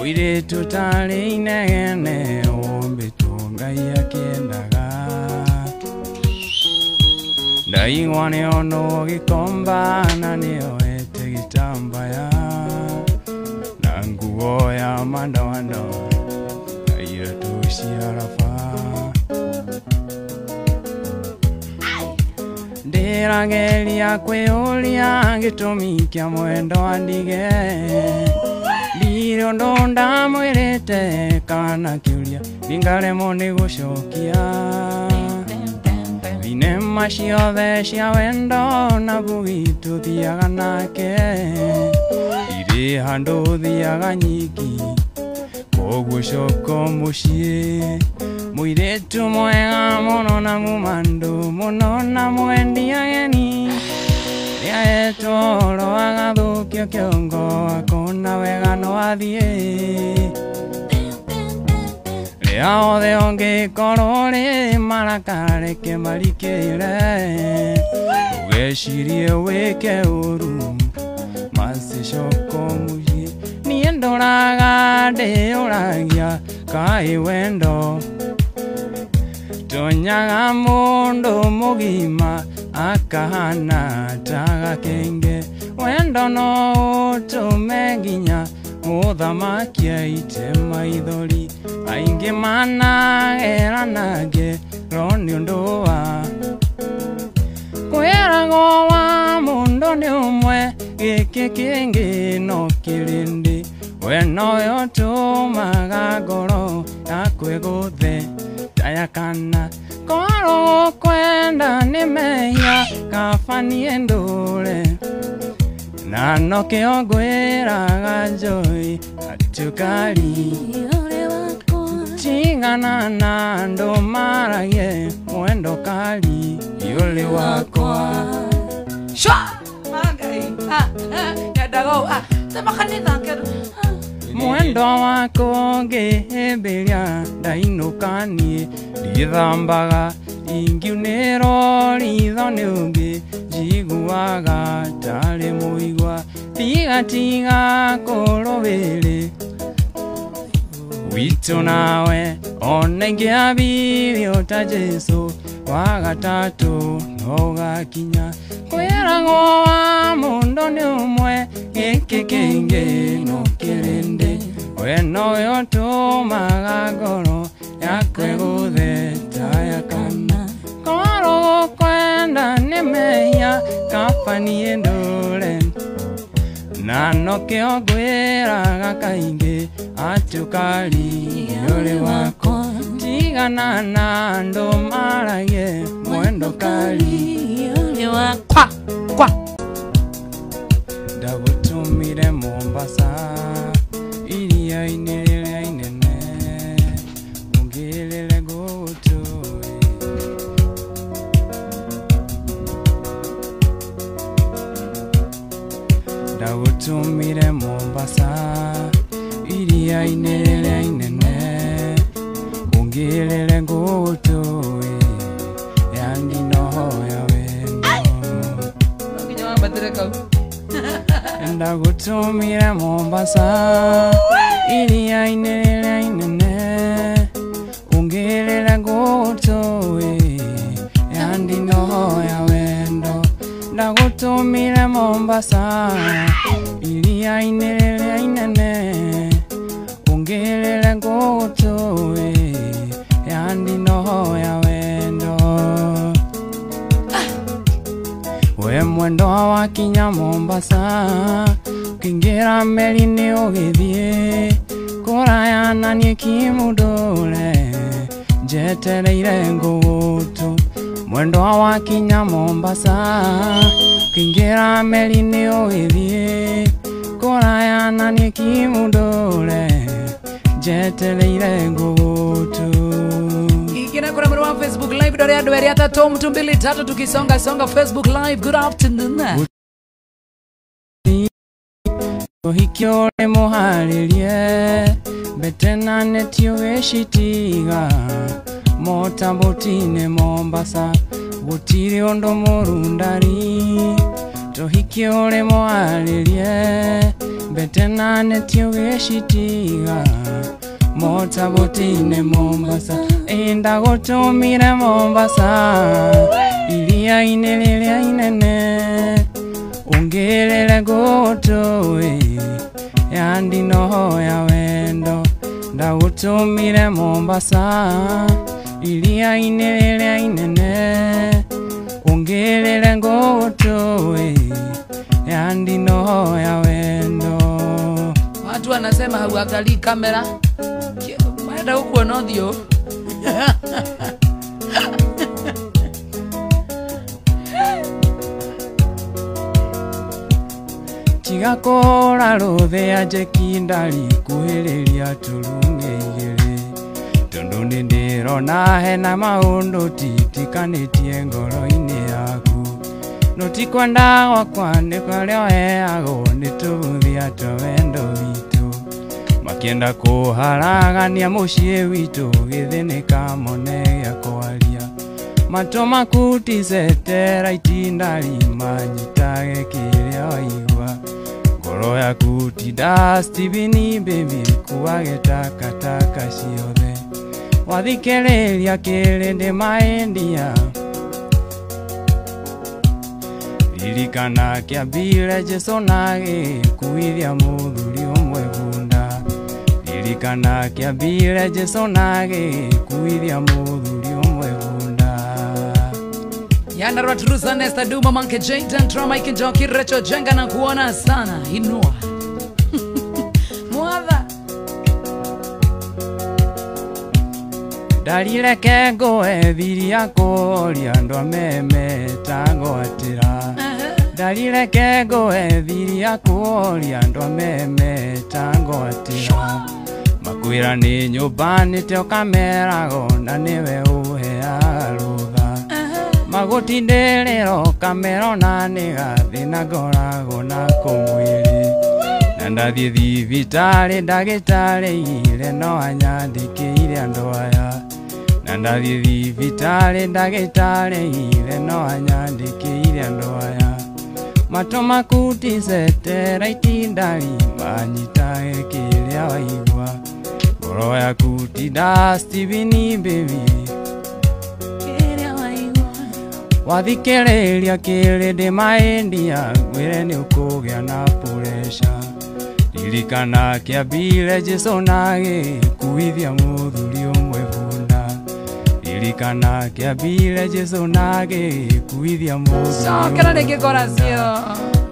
Mũirĩtu tarĩ inegene ũmbĩtwo Ngai akĩendaga. Ndaigua nĩonwo gĩkomba na nĩoete gĩtambaya na nguo ya madoadoa na iratũ cia raba. Ndĩrageria kwĩyũria gĩtũmi kĩa mwendo andige. Ndirĩ ũndũ ndamwĩrĩte kana kĩũria ndingaremwo nĩ gũcokia. Thinema ciothe cia wendo na bugi tũthiaga nake. Ndirĩ handũ thiaga nyiki koguo coka mũciĩ. Mũirĩtu mwega mũno na mũmandũ mũno na mwendi ageni. Rĩahetwo ũhoro agathũkio kĩongo akona wega no athiĩ. Rĩa othe ũngĩkorwo rĩ maraka reke marikĩre. Ndũgecirie wĩke ũru macicoka mũciĩ. Niĩ ndoraga ndĩyũragia kaĩ wendo tonyaga mũndũ mũgima akahana ta gakenge. Wendo no ũtũme nginya mũthamaki aite maithori. Aingĩ managera ngero nĩ ũndũ wa kwĩragwo wa mũndũ nĩ ũmwe gĩkĩ kĩngĩ no kĩrĩndĩ. We nowe ũtũmaga ngoro yakwa ĩgũthe ta ya kana. Korwo kwenda nĩ mehia kaba niĩ ndũre. Na nokĩo ngwĩraga Joy atĩ ũkari tigana na andũ maragie mwendo kari ũrĩ wakwa. Shwa! Magai. Ah, ah, nyendaga ah, tema kanitha kero. Mwendo wakwa ngĩhĩmbĩria ndainũka niĩ ndithambaga ingiunĩrwo ritho nĩ ũngĩ njiguaga tarĩ mũigua. Tiga tiga kũrũĩrĩ witũ nawe ona ingĩambirio ta Jesũ wa gatatũ no ũgakinya. Kwĩragwo wa mũndũ nĩ ũmwe gĩkĩ kĩngĩ no kĩrĩndĩ. We nowe ũtũmaga ngoro yakwa ĩgũthe ta ya kana. Korwo kwenda nĩ mehia kaba niĩ ndũre. Na nokĩo ngwĩraga kaingĩ atĩ ũkari ũrĩ wakwa. Tigana na andũ maragie mwendo kari ũrĩ wakwa. Kwa. Ndagũtũmire Mombasa iria-inĩ rĩrĩa inene ũngĩrĩre ngũgũtũe. Ndagũtũmire Mombasa iria-inĩ rĩrĩa inene ũngĩrĩre ngũgũtũe yani noho ya wendo. No nginya wambatĩre kau. Ndagũtũmire Mombasa iria-inĩ rĩrĩa inene ũngĩrĩre ngũgũtũe yani noho ya wendo. Ndagũtũmire Mombasa iria-inĩ rĩrĩa inene ũngĩrĩre ngũgũtũe yani noho ya wendo. We mwendo wakinya Mombasa ũkĩingĩra meri-inĩ ũgĩthiĩ kũraya na niĩ kimũndũre njetereire ngũgũtũ. Mwendo wakinya Mombasa ũkĩingĩra meri-inĩ ũgĩthiĩ kũraya na niĩ kimũndũre njetereire ngũgũtũ. Kina kuna mwana wa Facebook Live dore andũ erĩ atatũ mtu mbili tatu tukisonga songa Facebook Live. Good afternoon. Ũhiki ũrĩ mũharĩrie mbete na neti ũgĩcitiga motambũti-inĩ Mombasa gũtirĩ ũndũ mũru ndari. Tũhiki ũrĩ mũharĩrie Mbete na neti ũgĩcitiga Motaboti-inĩ Mombasa Ndagũtũmire Mombasa Iria-inĩ rĩrĩa inene Ũngĩrĩre ngũtũĩ Ya ndinoho ya wendo Ndagũtũmire Mombasa Iria-inĩ rĩrĩa inene Ũngĩrĩre ngũtũĩ Ya ndinoho ya wendo. Watu wanasema hauangalii kamera. Maenda huku onothio. Tiga kũra rũthĩa njeki ndarikuhĩrĩria turunge igĩrĩ Tondũ nĩ ndĩrona hena maũndũ titikanĩtie ngoro-inĩ yaku No ti kwenda gwakwa nĩ kũrĩa ũheagwo nĩ tũbuthia twa wendo witũ Makĩenda kũharagania mũciĩ witũ gĩthĩnĩka mone gĩa kwaria Matũ maku ti seteraiti ndarimanyitage kĩrĩa waigua Ngoro yaku ti dustbin baby kuage takataka ciothe Wathikĩrĩria kĩrĩndĩ maendia Ririkana kĩambire Jesũ na agĩkuithia mũthuri ũmwe bunda Ririkana kĩambire Jesũ na agĩkuithia mũthuri ũmwe bunda Yandarua Turusa Nesta Duma Manke Jayden Trauma Ikinjoki Recho Jenga na kuona sana inua. Mwadha Ndarireke ngũe thiri ya kũũria andũ a memeta ngwatĩra Ndarireke ngũe thiri ya kũũria andũ a memeta ngwatĩra Makwĩra nĩ nyũmba nĩte ũkamerago na nĩwe ũheaga rũtha Magũtindĩrĩra ũkamera na nĩ gathĩna ngoragwo nako mwĩrĩ Na ndathiĩ thibitarĩ ndagĩtarĩ aigire no anyandĩkĩire andũ aya Na ndathiĩ thibitarĩ ndagĩtarĩ aigire no anyandĩkĩire andũ aya Matũ maku ti seteraiti ndarimanyitage kĩrĩa waigua Ngoro yaku ti dustbin baby kĩrĩa waigua. Wathikĩrĩria kĩrĩndĩ maendia ngwĩre nĩ ũkũgĩa na puresha Ririkana kĩambire Jesũ na agĩkuithia mũthuri ũmwe bunda Ririkana kĩambire Jesũ na agĩkuithia mũthuri Cokera ũmwe rĩngĩ bunda koracio.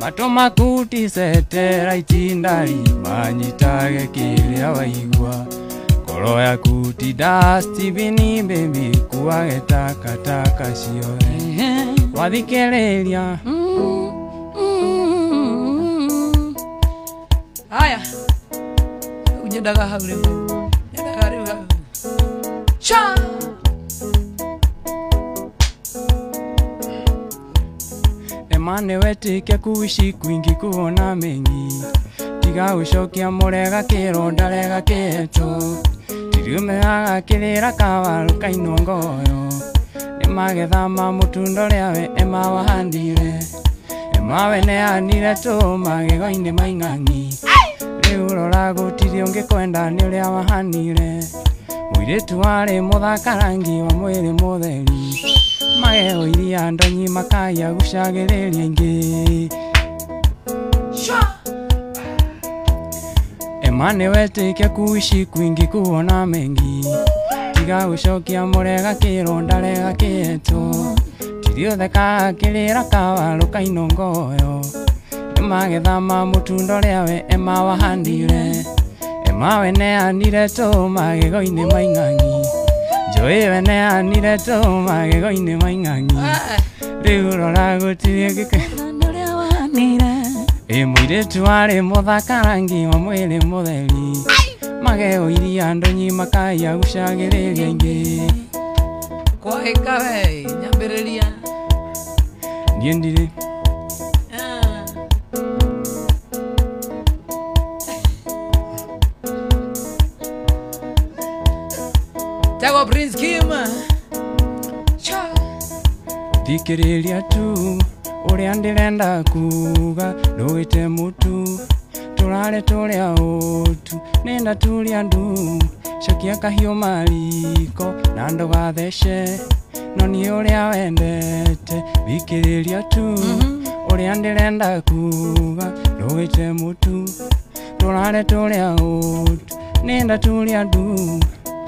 Matũ maku ti seteraiti ndarimanyitage kĩrĩa waigua Ngoro yaku ti dustbin baby kuage takataka ciothe Wathikĩrĩria Haya. Rĩu nyendaga hau rĩu. Nyendaga rĩu hau. Cha! Ema nĩwetĩkia kuishi kwingi kuona mengi Tiga gũcokia mũrega kĩronda rega kĩetũ Tiriumeaga kĩrĩra kawaru kainwo ngoyo Nĩ magetha ma mũtundo ũrĩa we ema wahandire Ema we neanire tũ magego-inĩ maing'ang'i Rĩu rora gũtirĩ ũngĩkwenda nĩ ũrĩa wahanire Mũirĩtu warĩ mũthaka rangi wa mwĩrĩ mũtheri Magego iria ndonyi makaya gucagĩrĩria ingĩ Cha! Ema nĩwetĩkia kuishi kwingi kuona mengi Tiga gũcokia mũrega kĩronda rega kĩetũ Tiriũthekaga kĩrĩra kawarũ kainwo ngoyo Nĩ magetha ma mũtundo ũrĩa we ema wahandire Ema we neanire tũ magego-inĩ maing'ang'i Njoĩ we neanire tũ magego-inĩ maing'ang'i Rĩu rora gũtirĩ ũngĩkwe Ĩ mũirĩtu warĩ mũthaka rangi wa mwĩrĩ mũtheri Magego iria ndonyi makaya gucagĩrĩria ingĩ Kwaĩka we nyambĩrĩria. Niĩ ndirĩ Tago Prince Kim. Cha! Thikĩrĩria tu ũrĩa ndĩrenda kuga ndũgĩte mũtu Turare turia utu nenda turia ndu cokia kahiũ mariko na ndũgathece no nĩ ũrĩa wendete thikĩrĩria tu ũrĩa ndĩrenda kuga ndũgĩte mũtu turare turia utu nenda turia ndu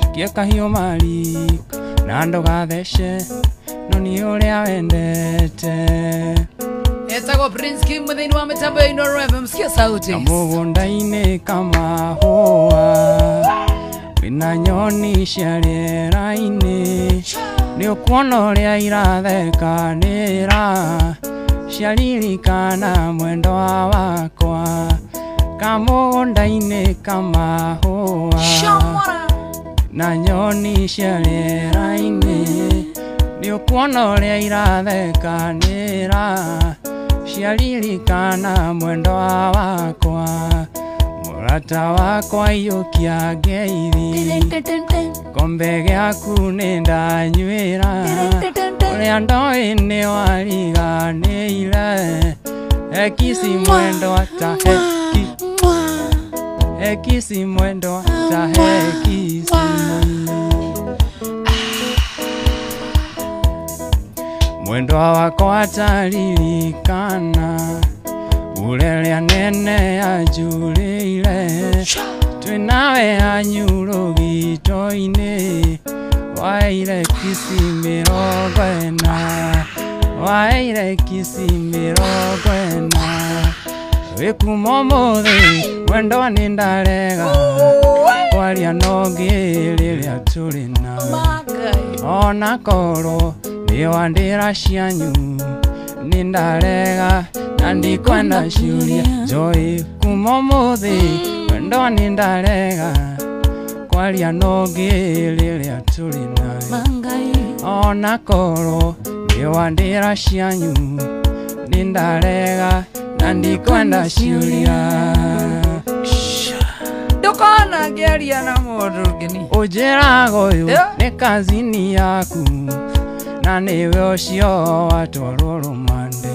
cokia kahiũ mariko na ndũgathece no nĩ ũrĩa wendete. Etagwo Prince Kim thĩinĩ wa mĩtambo ya Inooro FM. Sikia sauti. Kamũgũnda-inĩ kamahũa wĩna nyoni cia rĩera-inĩ nĩ ũkuona ũrĩa irathekanĩra ciaririkana mwendwa wakwa kamũgũnda-inĩ kamahũa na nyoni cia rĩera-inĩ nĩ ũkuona ũrĩa irathekanĩra ciaririkana mwendwa wakwa mũrata wakwa iyũkia ngeithi kombe gĩaku nĩ ndanyuĩra ũrĩa ndoĩ nĩ wariganĩire ekisi mwendwa ta heki ekisi mwendwa ta hekisi. Mwendwa wakwa ataririkana ureria nene anjurĩire twĩnawe anyurũgito-inĩ waire kisi 40 waire kisi 40 wĩkuma ũmũthĩ mwendwa nĩ ndarega kwaria nongĩ rĩrĩa tũrĩ nawe ona korwo nĩ wandĩra cianyu nĩ ndarega na ndikwenda ciũria Joy kuma ũmũthĩ mwendwa nĩ ndarega kwaria nongĩ rĩrĩa tũrĩ nawe ona korwo nĩ wandĩra cianyu nĩ ndarega na ndikwenda ciũria. Ndũkona ngĩaria na mũndũ ũngĩ. Ũnjĩraga ũyũ nĩ kazini yaku na nĩwe ũcio watwarwo rũmande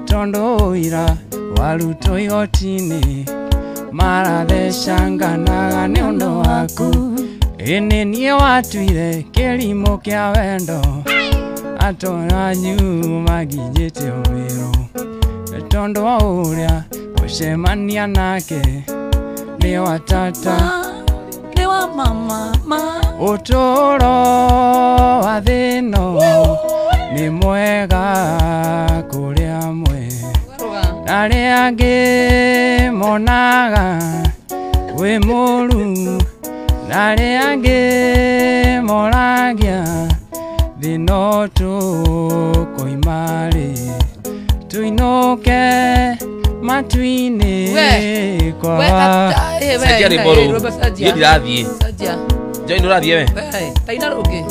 tondũ ũira warutwo igoti-inĩ marathecanganaga nĩ ũndũ waku ĩnĩ niĩ watuire kĩrimũ kĩa wendo atũranyu maginyĩte ũmĩrũ tondũ wa ũrĩa gũcemania nake nĩ wa tata nĩ wa mama ma ũtũũro wa thĩno nĩ mwega kũrĩ amwe arĩa angĩ monaga wĩ mũru na arĩa angĩ moragia thĩno tũkoima rĩ tũinũke matu-inĩ kwa Sajia rwĩmbo rũu niĩ ndirathiĩ Joy nĩ ũrathiĩ we taina rũngĩ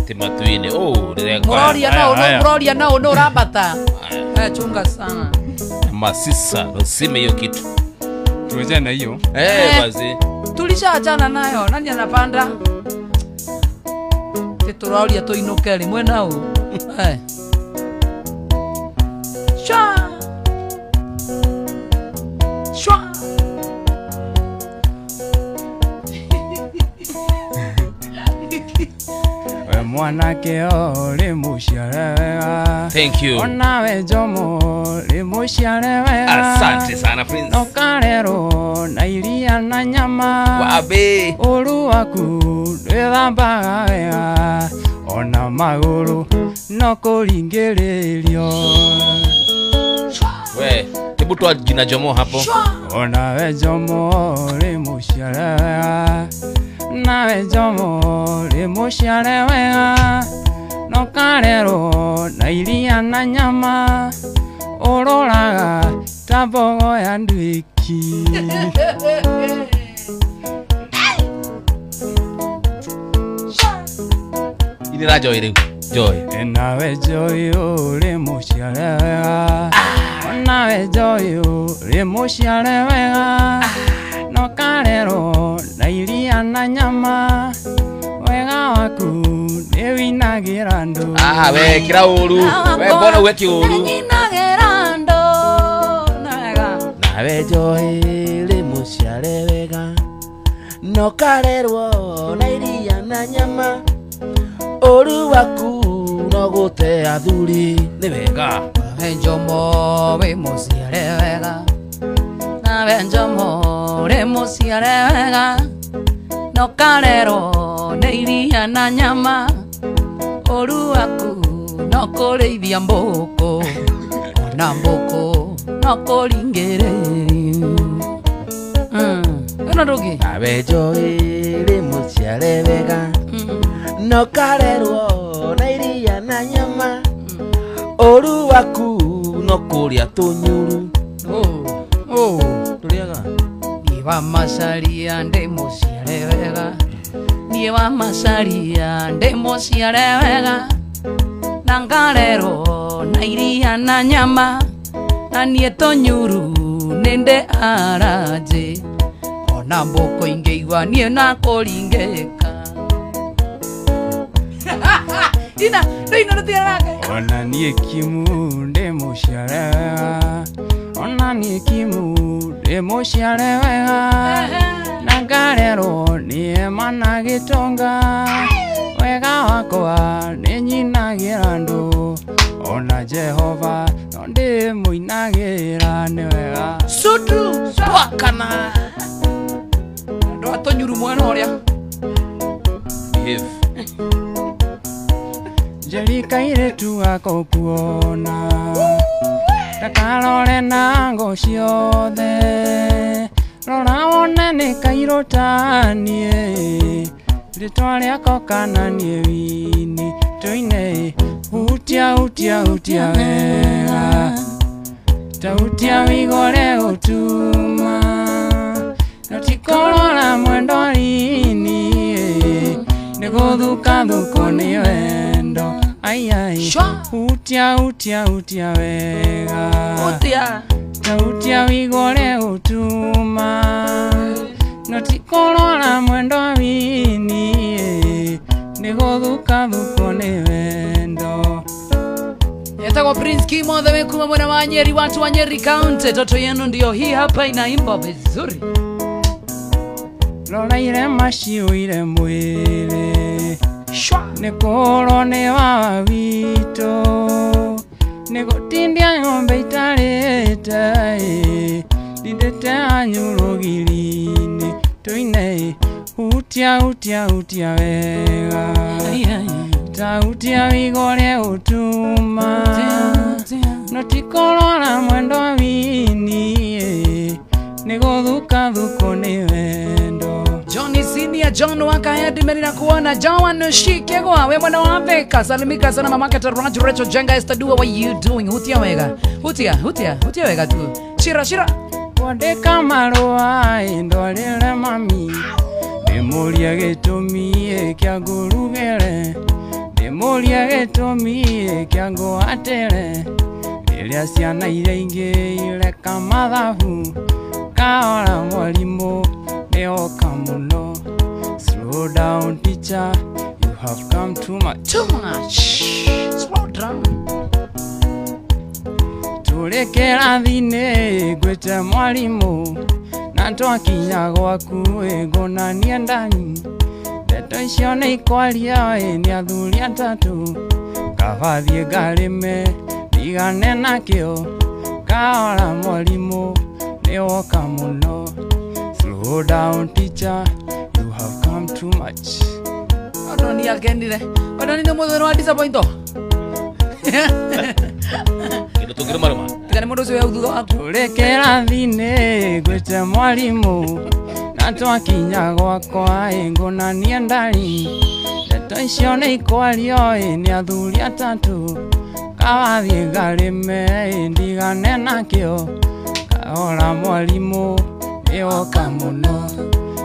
ti matu-inĩ mũroria no mũroria no nĩ ũrambata. Chunga sana masisa usime hiyo kitu tuwezane na hiyo basi tulishaachana nayo. Nani anapanda tũroria tũinũke rĩmwe na ũ Shwa shwa. We mwanake ũrĩ mũciare wega. Thank you. Onawe Jomo ũrĩ mũciare wega. Asante sana Prince. Ũkarerwo na iria na nyama wabe ũru waku ndwĩthambaga wega ona magũrũ no kũringĩrĩrio. We hebu toa jina Jomo hapo. Onawe Jomo ũrĩ mũciare wega nawe Jomo ũrĩ mũciare wega no karerwo na iria na nyama ũroraga ta mbogo ya nduĩki. Inĩra Joy rĩu Joy. Nawe Joy ũrĩ mũciare wega onawe Joy ũrĩ mũciare wega no karerwo na iria na nyama wega waku nĩ winagĩra andũ. We kĩra ũru we mbona uge kĩũru Nyinagĩra andũ na wega na Nawe njohi rĩ mũciare wega no karerwo na iria na nyama ũru waku no gũte athuri nĩ wega. Njomo wĩ mũciare wega nawe njomo rĩ mũciare wega no karerwo nĩ iria na nyama ũru waku no kũrĩithia mbũkũ ona mbũkũ no kũringĩrĩrio. Ĩno ndũngĩ. Nawe njohi rĩ mũciare wega no karerwo na iria na nyama ũru waku no kũrĩa tũnyuru. Tũrĩaga. Niĩ wa macaria ndĩ mũciare wega niĩ wa macaria ndĩ mũciare wega na ngarerwo na iria na nyama na niĩ tũnyuru nĩ ndĩ aranjĩ ona mbũkũ ingĩigua niĩ na kũringĩka. Ina ina nĩ ona niĩ Kimu ndĩ mũciare wega ona niĩ Kimu ndĩ mũciare wega na ngarerwo nĩ hema na gĩtonga wega wakwa nĩ nyinagĩra andũ ona Jehova no ndĩmũinagĩra nĩ wega. Sudru twakana andũ a tũnyuru mwena ũrĩa. Behave. Njeri kairĩtu gako kuona ndakarore na ngo ciothe rora wone nĩ kairũ ta niĩ rĩtwa rĩako kana niĩ wini tũine hutia hutia hutia wega ta hutia wigore gũtuma no ti kũrora mwendwa-inĩ nĩ gũthuka thuko nĩ wendo. Ai ai hutia hutia hutia wega hutia ta hutia wigore gũtuma no ti kũrora mwendwa-inĩ nĩ gũthuka thuko nĩ wendo. Etagwo Prince Kimo the kuma mwana wa Nyeri, watu wa Nyeri County. Toto yenu ndio hii hapa inaimba vizuri. Rora irema ciũire mwĩrĩ nĩ kũrwo nĩ wawa witũ nĩ gũtindia ng'ombe itarĩte ndindĩte anyu rũgiri-inĩ tũine hutia hutia hutia wega ta hutia wigore gũtuma no ti kũrora mwendwa wini nĩ gũthuka thuko nĩ wendo. Johnny Senior John Wakahedi Merina kuona Joan Shikegwa we mwana wa Afrika salimika sana mamake Taraj Rachel Jenga Esther Dua, what you doing? Hutia wega hutia hutia hutia wega tu shira shira kwandĩka marũa ndwarĩre mami ndĩmũrie gĩtũmi kĩa ngũrugĩre ndĩmũrie gĩtũmi kĩa ngũatĩre rĩrĩa ciana iria ingĩ ireka mathabu kahora mwarimũ nĩoka mũno. Slow down teacher, you have come too much. Too much. Slow down. Tũrĩ kĩrathi-inĩ ngwĩte mwarimũ na twakinya gwaku ngũnanie ndani ndeto icio nĩ ikwaria nĩ athuri atatũ kaba thiĩ ngarĩme ndigane nakĩo kahora mwarimũ nĩwoka mũno. Slow down teacher, you have come too much. Odoni akenire odoni nĩ mũthenya wa disappointo Kĩndũ tũngĩrũmarũma tigane mũndũ ũcio wĩ thutha waku. Tũrĩ kĩrathi-inĩ ngwĩte mwarimũ na twakinya gwakwa ngũnanie ndari ndeto icio nĩ ikwario nĩ athuri atatũ kaba thiĩ ngarĩme ndigane nakĩo kahora mwarimũ nĩoka mũno.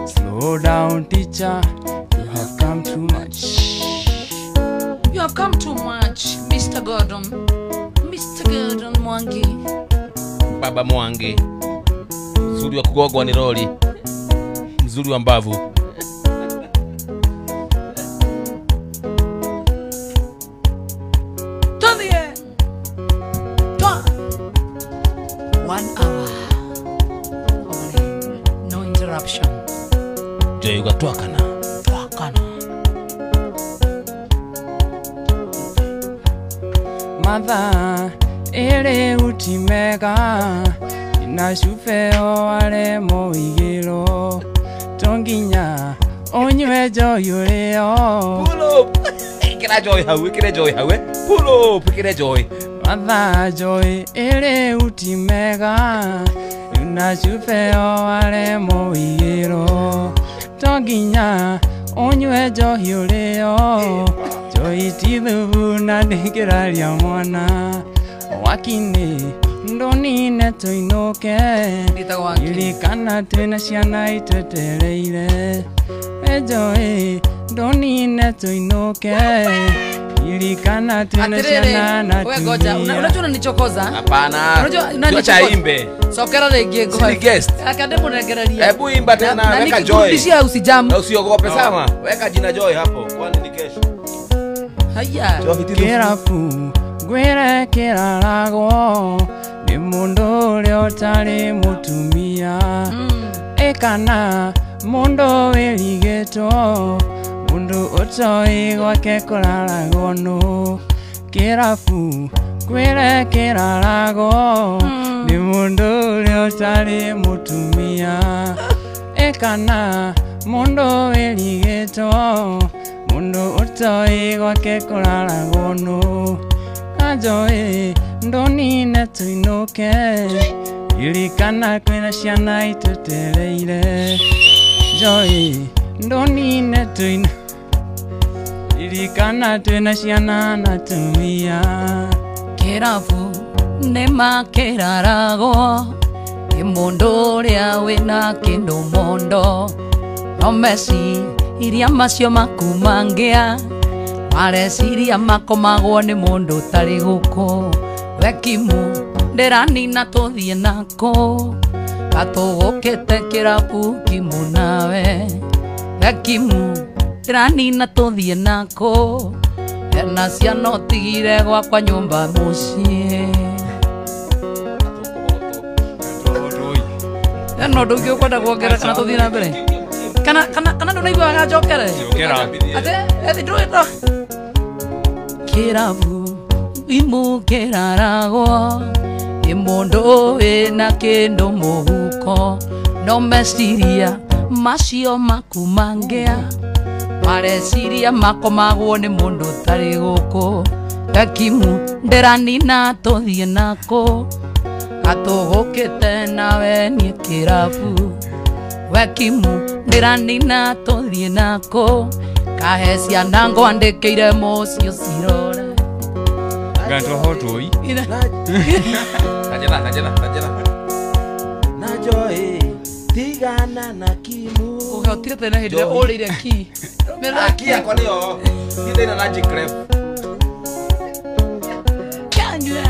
Slow down teacher, you have come too much. You have come too much, Mr. Gordon. Mr. Gordon Mwangi. Baba Mwangi. Mzuri wa kugogwa ni roli. Mzuri wa mbavu. Tuambie. Twa. 1 hour. Joy ugatwakana. Twakana. Matha ere utimega ina shufeo ale moigiro tonginya onywe joy ureo. Pull up. Ikira joy hau, ikira joy hau. Pull up, ikira joy. Matha joy ere utimega ina shufeo ale moigiro tonginya onywe joy ureo. Joy tithubu na ndingĩraria mwana wakini ndonine tuinuke ririkana twĩna ciana itwetereire. Joy ndonine tuinuke ririkana twĩna ciana na wewe ngoja, unajua unanichokoza? Hapana. Unajua unanichokoza. Imbe. Sokera rĩngĩ ngoja. Guest. Akande mũnengereria. Hebu imba tena weka Joy. Nikikurudishia usijamu. Na usiogope sama. Weka jina Joy hapo kwani ni kesho. Haya. Kĩrabu ngwĩre kĩraragwo nĩ mũndũ ũrĩa ũtarĩ mũtumia ĩkana mũndũ wĩrigĩtwo mũndũ ũtoĩ gwake kũraragwo nũ. Kĩrabu ngwĩre kĩraragwo nĩ mũndũ ũrĩa ũtarĩ mũtumia ĩkana mũndũ wĩrigĩtwo mundu ũtoĩ gwake kũraragwo nũ. Kajoĩ ndonine tuinuke ririkana kwĩna ciana itwetereire. Joy ndonine tuinuke ririkana twĩna ciana na tumia. Kĩrabu nĩma kĩraragwo nĩ mũndũ ũrĩa wĩna kĩndũ mondo no meci iria macio makumangĩa mareciria makomagwo nĩ mũndũ ũtarĩ gũkũ. Wekimu ndĩranina tũthiĩ nako gatũgũkĩte kĩrabu kimu nawe. Wekimu ndĩranina tũthiĩ nako ena ciana ũtigire gwakwa nyũmba mũciĩ. Ena ũndũ ũngĩ ũkwenda kuongerera kana tũthiĩ na mbere? Kana kana kana ndunaiguaga njokere? Ate ethi ndũĩ kĩrabu imu kĩraragwo nĩ mũndũ wĩna kĩndũ mũhuko no meciria macio makumangĩa mareciria makomagwo nĩ mũndũ ũtarĩ gũkũ. Gakimu ndĩranina tũthiĩ nako gatũgũkĩte nawe niĩ kĩrabu. Wekimu ndĩranina tũthiĩ nako kahe ciana ngwandĩkĩire mũciĩ ũcirore. Gatohotoi. Tajela tajela tajela. Na Joy tigana na kimu. Ũhotire tena hĩndĩ ĩrĩa ũrĩire ki. Aki yakwa nĩyo. Ndĩna na G-Crep.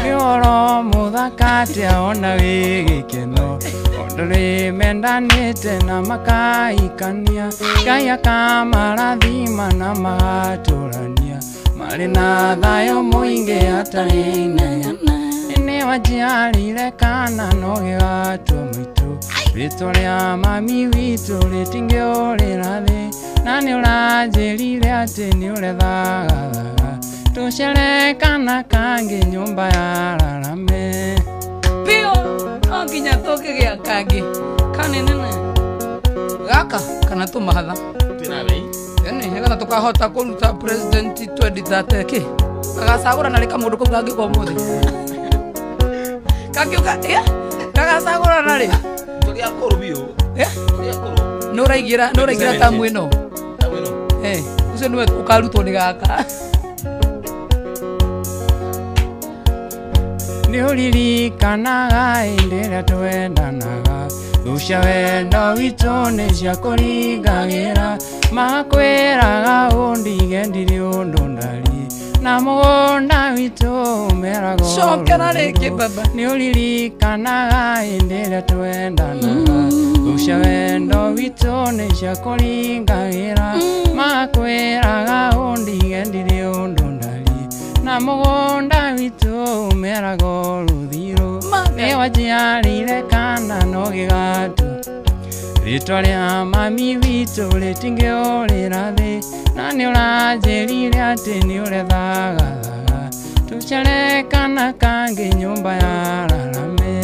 Nĩ ũhoro mũthaka atĩa ona wĩ gĩkeno ũndũ rĩ mendanĩte na makaikania Ngai akamarathima na magatũrania marĩ na thayũ mũingĩ hatarĩ inegene. Nĩ wanjiarire kana no gĩgatua maitũ rĩtwa rĩa mami witũ rĩtingĩũrĩra thĩ na nĩ ũranjĩrire atĩ nĩ ũrethagathaga tũcere kana kangĩ nyũmba ya rarame. Pio no nginya tũngĩgĩa kangĩ kanenene gaka kana tũmahatha ĩni nĩgetha tũkahota kũruta president 2030 kĩ gagacagũra na rĩ kamũndũ kau gangĩũka ũmũthĩ kangĩũka gagacagũra na rĩ tũrĩ akũrũ biũ nĩ ũraingĩra tamu ĩno ũcio nĩwe ũkarutwo nĩ gaka. Nĩ ũririkanaga hĩndĩ ĩrĩa twendanaga thũ cia wendo witũ nĩ ciakũringagĩra makwĩraga ũndige ndirĩ ũndũ ndariĩ na mũgũnda witũ ũmeragwo. Cokera rĩngĩ baba. Nĩ ũririkanaga hĩndĩ ĩrĩa twendanaga thũ cia wendo witũ nĩ ciakũringagĩra makwĩraga ũndige ndirĩ ũndũ ndariĩ na mũgũnda witũ ũmeragwo rũthirũ. Nĩ wanjiarire kana no gĩgatua Rĩtwa rĩa mami witũ rĩtingĩũrĩra thĩ na nĩũranjĩrire atĩ nĩũrethagathaga tũcere kana kangĩ nyũmba ya rarame.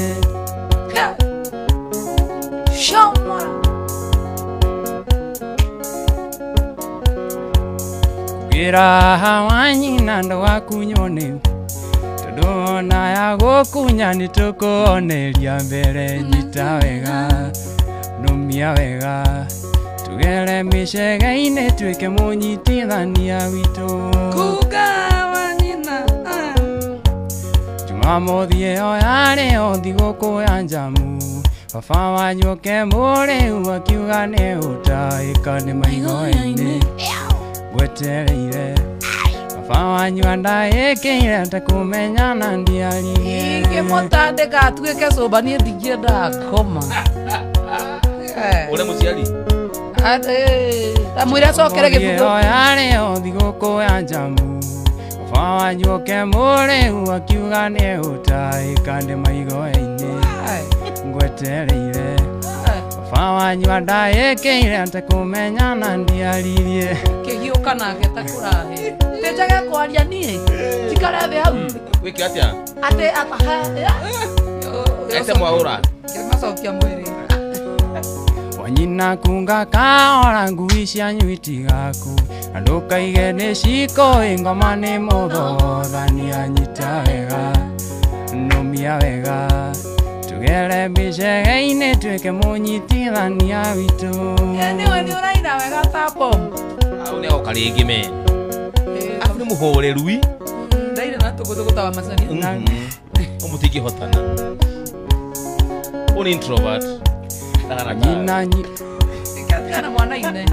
Shoma. Kugĩra hawa nyina ndũgakunywo nĩ tondũ ona ya gũkunya nĩtũkũoneria mbere. Nyita wega nũmia wega tugere mĩcege-inĩ tuĩke mũnyitithania witũ. Kuga wa nyina. Jumamothi ĩyo yarĩ o thigũkũ ya njamu baba wanyu oke mũrĩu akiuga nĩ ũtaĩka nĩ maigoinĩ ngwetereire baba wanyu andaĩkĩire atakũmenyana ndiaririe. Ingĩmũtandĩka atuĩke cũmba niĩ ndingĩenda ngoma. Ule mũciari Tamwĩre acokere gĩbutũ. Ĩyo yarĩ o thigũkũ ya njamu baba wanyu oke mũrĩu akiuga nĩ ũtaĩka nĩ maigoinĩ ngwetereire baba wanyu andaĩkĩire atakũmenyana ndiaririe. Kĩgiũka nake ta kũrahe tĩnjage kwaria niĩ njikare thĩ hau wĩke atĩa atĩ atahe ete mwaũra kĩmacokia mwĩrĩ. Wanyina kunga kaora ngui cianyu itigaku na ndũkaige nĩ cikũĩ ngoma nĩ mũthothania. Nyita wega nũmia wega tugere mĩcege-inĩ tuĩke mũnyitithania witũ. Nĩwe nĩ ũraina wega ta bomu. Au nĩ agoka rĩngĩ me afu nĩ mũhorerui ndaire na tũgũtũgũ ta wa macani ũmũtingĩhotana ũnĩ introvert. Nyina ikatigana mwana-inĩ.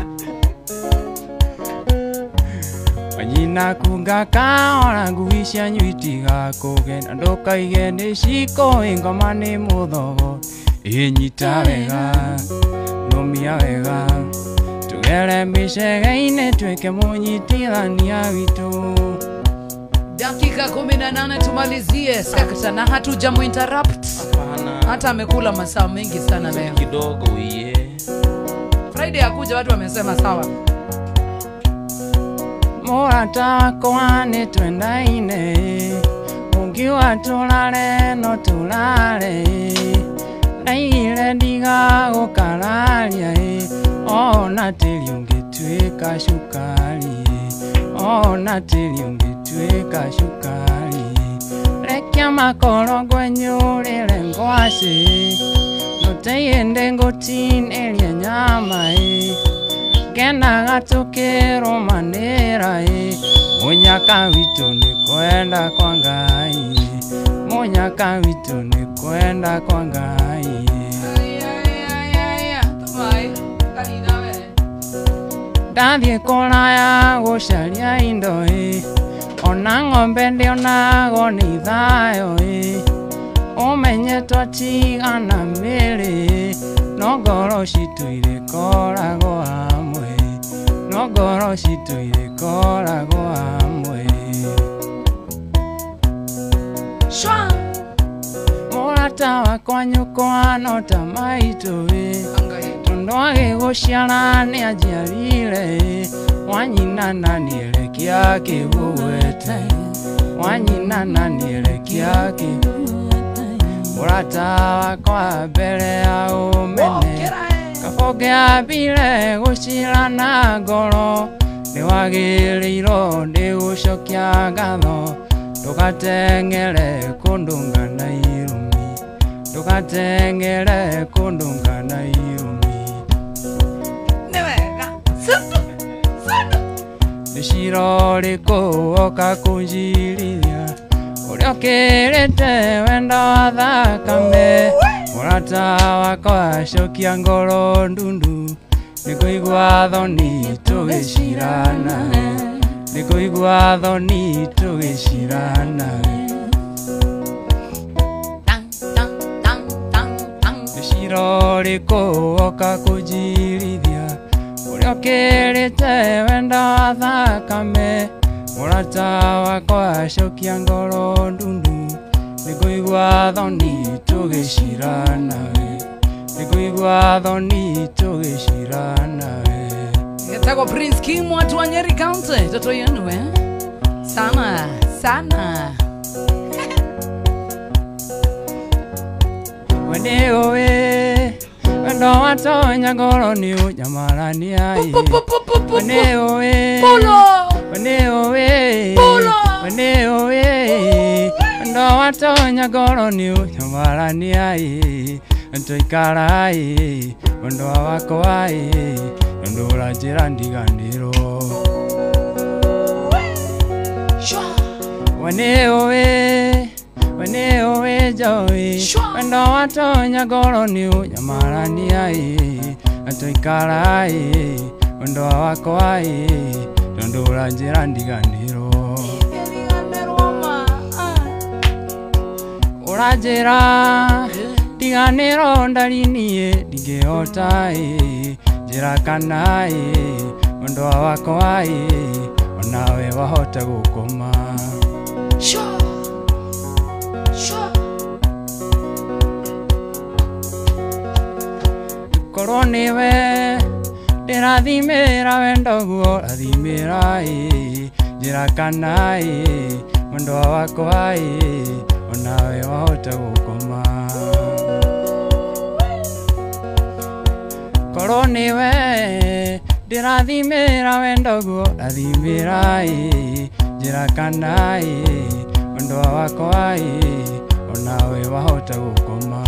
Wanyina kunga kaora ngui cianyu itigakũge na ndũkaige nĩ cikũĩ ngoma nĩ mũthogo. Ĩnyita wega nũmia wega tugere mĩcege-inĩ tuĩke mũnyitithania witũ. Dakika 18 tumalizie sekta na hatujamu interrupt. Hata amekula masaa mengi sana leo. Kidogo iye. Friday akuja watu wamesema sawa. Mũrata wakwa nĩtwendaine ũngiuga tũrare no tũrare ndaigire ndigagũkararia ona tĩri ũngĩtuĩka cukari ona tĩri ũngĩtuĩka cukari rekia makoro ngwenyũrĩre ngwacĩ nũteinde ngũtinĩrie nyama ngenaga tũkĩrũmanĩra mũnyaka witũ nĩ kwenda kwa Ngai mũnyaka witũ nĩ kwenda kwa Ngai. Ndathiĩ kũraya gũcaria indo ona ng'ombe ndĩonago nĩ thayũ ũmenye twatigana mĩĩrĩ no ngoro citũ irĩkoragwo hamwe no ngoro citũ irĩkoragwo hamwe. Mũrata wakwa nyũkwa no ta maitũ tondũ agĩgũciara nĩanjiarire wanyina na nĩerekia kĩgũgwete wanyina na nĩerekia kĩgũgwete. Mũrata wakwa mbere ya ũmene kabonge ambire gũcira na ngoro nĩwagĩrĩirwo nĩ gũcokia ngatho ndũgateng'ere kũndũnga na irumi ndũgateng'ere kũndũnga na irumi. Nĩ wega. Nĩ cira ũrĩkũ woka kũnjirithia ũrĩa ũkĩrĩte wendo wa thakame mũrata wakwa cokia ngoro ndundu nĩngũigua thoni tũgĩcirana nĩngũigua thoni tũgĩcirana. Nĩ cira ũrĩkũ woka kũnjirithia ũrĩa ũkĩrĩte wendo wa thakame mũrata wakwa cokia ngoro ndundu nĩngũigua thoni tũgĩcirana Nikuigua thoni tũgĩcira nawe. Etagwo Prince Kim watu wa Nyeri County. Toto yenu eh? Sana sana. Wene owe wendo watonya ngoro ni unyamarania. Wene owe Pulo. Wene owe Pulo. Wene owe wendo watonya ngoro ni unyamarania. Ntoikara wendo wakwa ndura njira ndiganiro. Wene owe joy wendo watonya ngoro ni unyamarania. Ntoikara wendo wakwa ndura njira ndiganiro. Uranjira ndiganiro ndarinie ndingĩhota njĩra kana wendo wakwa onawe wahota gũkoma. Korwo nĩwe ndĩrathimĩra wendo guo rathimĩra njĩra kana wendo wakwa onawe wahota gũkoma. Korwo nĩwe ndĩrathimĩra wendo guo rathimĩra njĩra kana wendo wakwa onawe wahota gũkoma.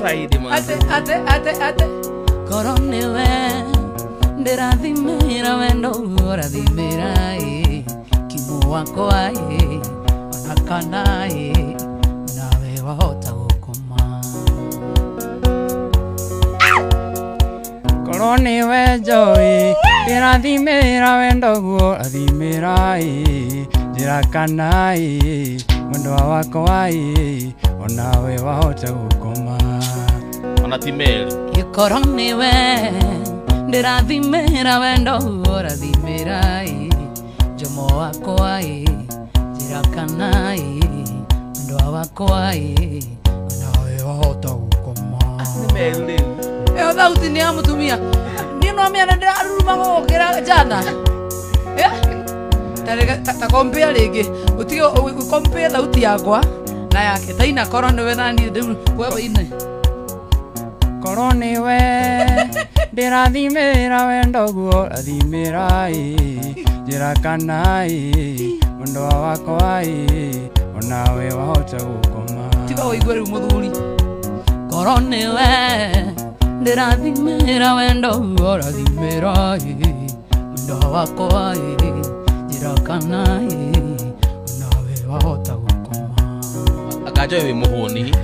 Friday man. Ate ate ate ate. Korwo nĩwe ndĩrathimĩra wendo guo rathimĩra Kimu wakwa ona kana nawe wahota gũkoma. Korwo nĩwe joy ndĩrathimĩra wendo guo rathimĩra njĩra kana wendo wakwa onawe wahota gũkoma. Ona ti Mary. Korwo nĩwe ndĩrathimĩra wendo guo rathimĩra Jomo wakwa njĩra kana wendo wakwa onawe wahota gũkoma. Nĩ Mary rĩu. Ĩyo thauti nĩ ya mũtumia. Niĩ no mĩana ndĩraruruma gũgũkĩra jana. Ta compare rĩngĩ. Ũtige compare thauti yakwa na yake. Taina korwo nĩwe na niĩ rĩu wewe ine. Korwo nĩwe ndĩrathimĩra wendo guo rathimĩra njĩra kana wendo wakwa onawe wahota gũkoma. Tiga ũigue rĩu mũthuri. Korwo nĩwe ndĩrathimĩra wendo guo rathimĩra wendo wakwa njĩra kana onawe wahota gũkoma. Anga Joy wĩ mũhũni.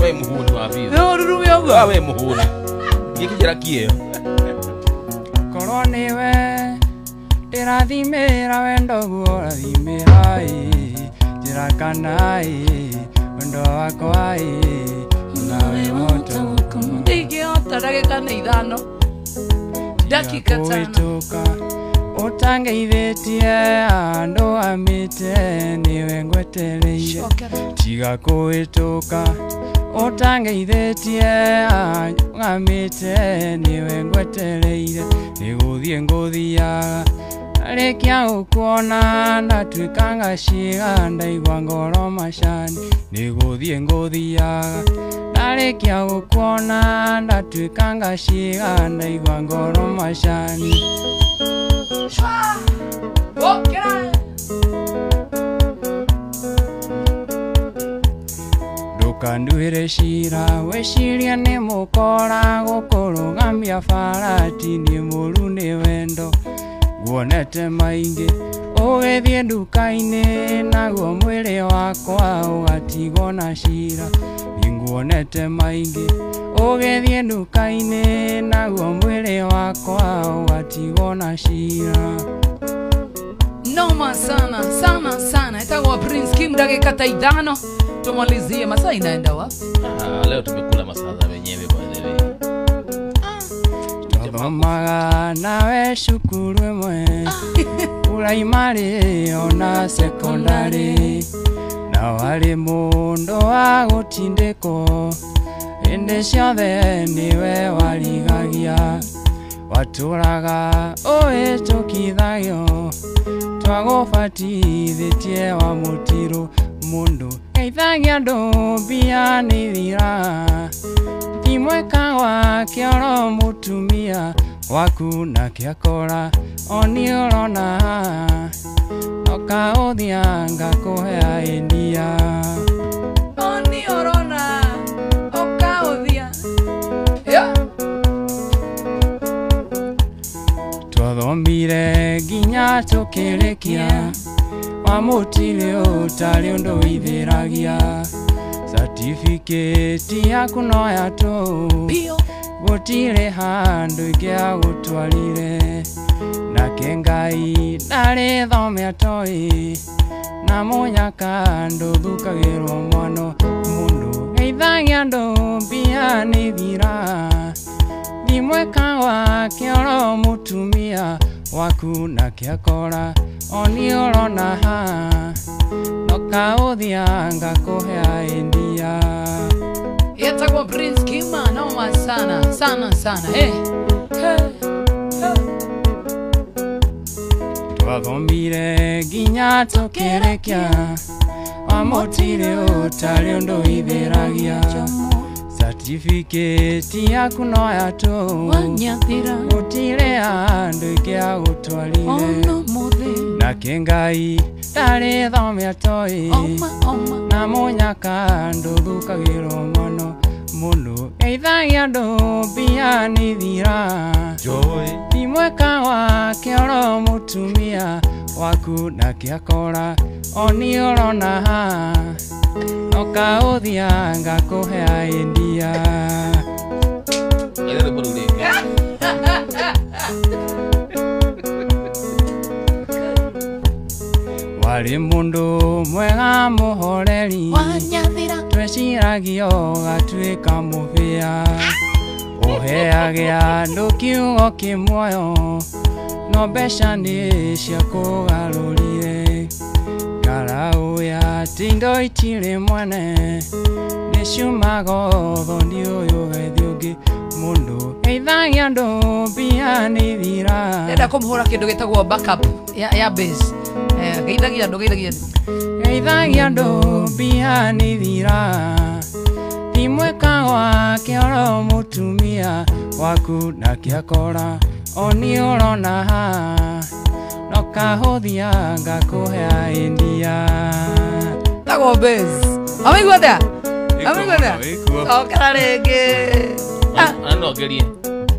We mũhũni wa biũ. No rurume ũguo. We mũhũni. Gĩkĩnjĩra kĩeo. Korwo nĩwe ndĩrathimĩra wendo guo rathimĩra njĩra kana wendo wakwa onawe wahota gũkoma. Ndingĩhota ndagĩka nĩ ithano. Dakika tano. Ũtangeithĩtie andũ amĩte nĩwe ngwetereire. Tiga kũhĩtũka ũtangeithĩtie andũ amĩte nĩwe ngwetereire. Nĩgũthiĩ ngũthiaga arĩkia gũkuona ndatuĩka ngaciga ndaigua ngoro macani. Nĩgũthiĩ ngũthiaga ndarĩkia gũkuona ndatuĩka ngaciga ndaigua ngoro macani. Ndukanduĩre cira wĩcirie nĩ mũkora gũkũrũgamia bara ti niĩ mũru nĩ wendo. Nguonete maingĩ ũgĩthiĩ nduka-inĩ naguo mwĩrĩ wakwa ũgatigwo na cira. Nĩnguonete maingĩ ũgĩthiĩ nduka-inĩ naguo mwĩrĩ wakwa ũgatigwo na cira. Noma sana sana sana. Itakuwa Prince Kim dakika 5 tumalizie. Masaa inaenda wapi? Leo tumekula masaa za wenyewe by the way. Twathomaga nawe cukuru ĩmwe, primary ona secondary. Na warĩ mũndũ wa gũtindĩkwo hĩndĩ ciothe nĩwe warigagia watũraga ũhĩtũkithagio twagũbatithĩtie wa mũtirũ mũndũ geithagia andũ mbia nĩ thira ti mweka wa kĩoro mũtumia waku nake akora oni ũrona nokaũthia ngakũhe endia oni ũrona ũkaũthia yeah. Twathomire nginya tũkĩrĩkia wa mũtirĩ ũtarĩ ũndũ wĩthĩragia certificate yaku no ya tũ gũtirĩ handũ ingĩagũtwarire nake Ngai ndarĩ thome atoĩ na mũnyaka ndũthukagĩrwo mwano mũndũ geithagia andũ mbia nĩ thira thi mweka wa kĩoro mũtumia waku nake akora oni ũrona ha nokaũthia ngakũhe endia. Yetagwo Prince Kima noma sana sana sana hey. Hey. Hey. Twathomire nginya tũkĩrĩkia wa mũtirĩ ũtarĩ ũndũ ithĩragia certificate yaku no ya tũ gũtirĩ handũ ingĩagũtwarire nake Ngai ndarĩ thome atoĩ na mũnyaka ndũthukagĩrwo mwano mũndũ geithagia andũ mbia nĩ thira ti mweka wa kĩoro mũtumia waku nake akora oni ũrona ha nokaũthia ngakũhe endia. Warĩ mũndũ mwega mũhoreri tweciragio gatuĩka mũbĩa ũheage andũ kiugo kĩmuoyo no mbeca nĩ ciakũgarũrire ngaraũya atĩ indo itirĩ mwene nĩ ciumaga ũthoni ũyũ ũgathiĩ ũngĩ mũndũ geithagia andũ mbia nĩ thira. Ndĩrenda kũmũhũra kĩndũ gĩtagwo backup ya bass. Geithagia andũ geithagia andũ geithagia andũ mbia nĩ thira ti mweka wa kĩoro mũtumia waku nake akora oni ũrona ha nokahũthia ngakũhe endia. Tagwo bass amaigua atĩa amaigua atĩa cokera rĩngĩ no ngerie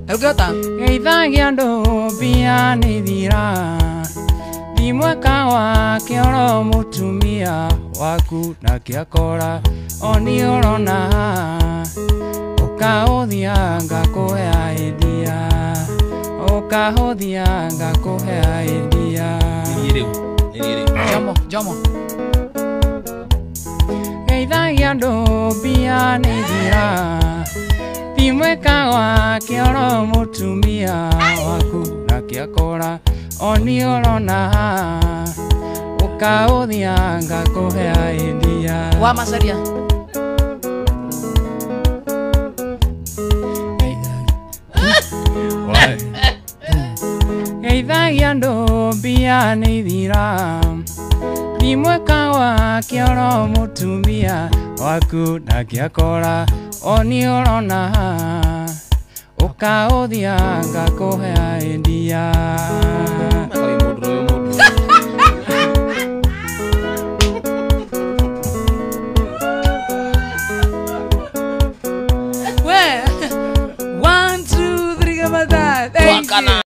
ũngĩhota geithagia andũ mbia nĩ thira ti mweka wa kĩoro mũtumia waku nake akora oni ũrona ũkaũthia ngakũhe endia ũkahũthia ngakũhe endia. Jomo Jomo geithagia andũ mbia nĩ thira ti mweka wa kĩoro mũtumia waku nake akora oni ũrona ũkaũthia ngakũhe endia. Wa macaria geithagia andũ mbia nĩ thira ti mweka wa kĩoro mũtumia waku nake akora oni ũrona ũkaũthia ngakũhe endia. We 1 2 3 kama that. Thank you.